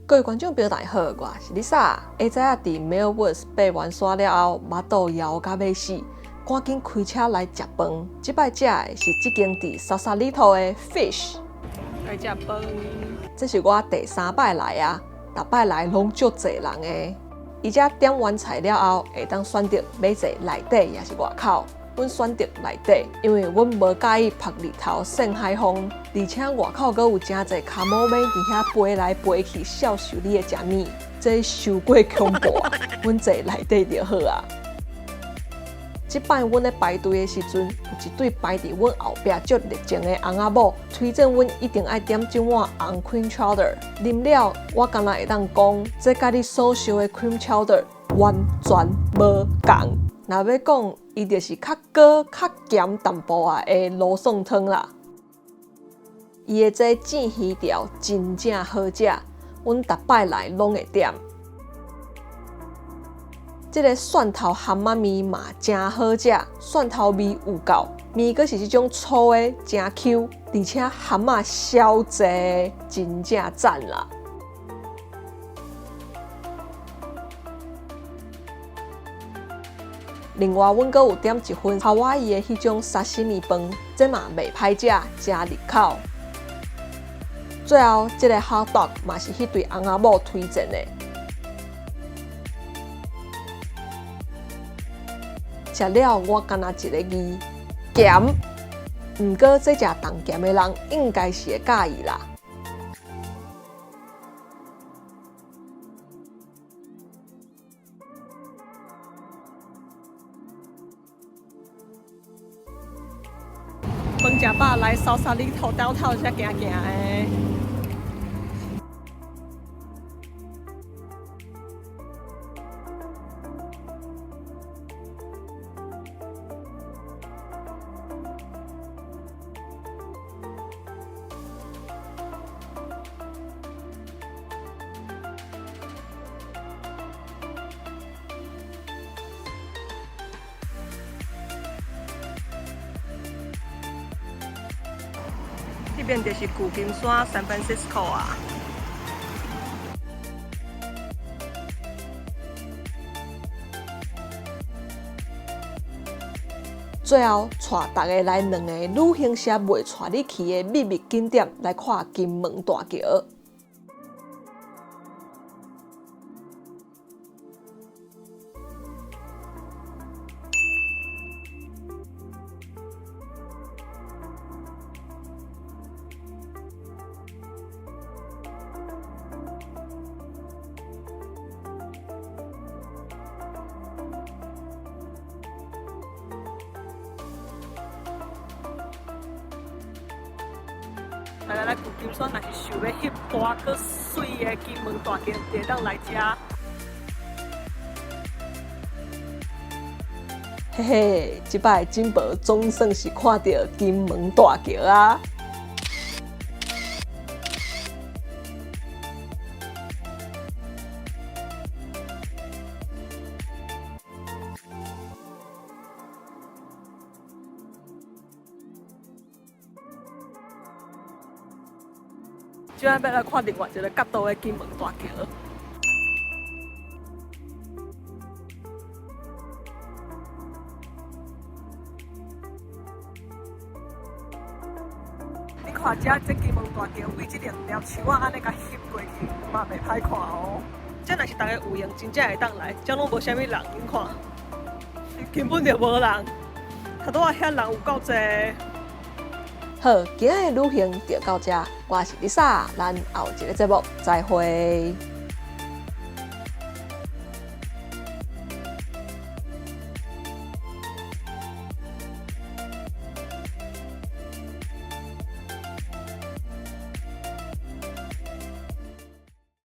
各位觀眾朋友大家好，我是 Lisa。下早仔佇 Mayowood 爬完山了後，腹肚枵甲欲死，趕緊開車來食飯。這擺食的是這間佇 Sausalito 的 Fish。來食飯。這是我第三擺來啊，逐擺來攏足濟人的。伊遮點完菜了後，會當選擇欲坐內底抑是外口。阮選擇內底，因為阮無佮意曝日頭曬海風，而且外口閣有誠濟跤毛馬佇遐飛來飛去，享受你的食物，這傷過恐怖啊！阮坐內底就好啊。這擺阮咧排隊的時陣，有一對排佇阮後壁足熱情的翁仔某，推薦阮一定愛點這碗紅 cream chowder。啉了，我敢若會當講，這佮你所想的 cream chowder 完全無仝。若欲講，伊就是較高、較鹹淡薄仔的羅宋湯啦。伊的這煎魚條真正好食，阮逐擺來攏會點。這个蒜頭蚶仔麵嘛誠好食，蒜頭味有夠，麵閣是這種粗的，誠 Q，而且蚶仔超濟，真正讚啦！另外，阮閣有點一份夏威夷的彼種沙西米飯，這嘛袂歹食，誠入口。最後，這个 hot dog 嘛是彼對翁仔某推薦的。食了我干焦一个字，鹹。毋過這食重鹹的人應該是會佮意啦。飯食飽來 Sausalito downtown 遮行行的。彼邊就是舊金山 San Francisco 啊。最後，帶大家來兩個旅行社袂帶你去的秘密景點來看金門大橋。大家來舊金山，若是想欲翕大閣媠的金門大橋，就會當來遮。嘿嘿，這擺珍寶總算是看著金門大橋啊！這擺欲來看另外一个角度的金門大橋。你看遮這金門大橋對這兩條樹仔按呢共翕過去，嘛袂歹看哦。這若是逐家有閒，真正會當來，遮攏無啥物人，恁看，根本就無人。頭拄仔遐人有夠濟。好，今仔的旅行就到遮，我是 Lisa，咱後一个節目再會。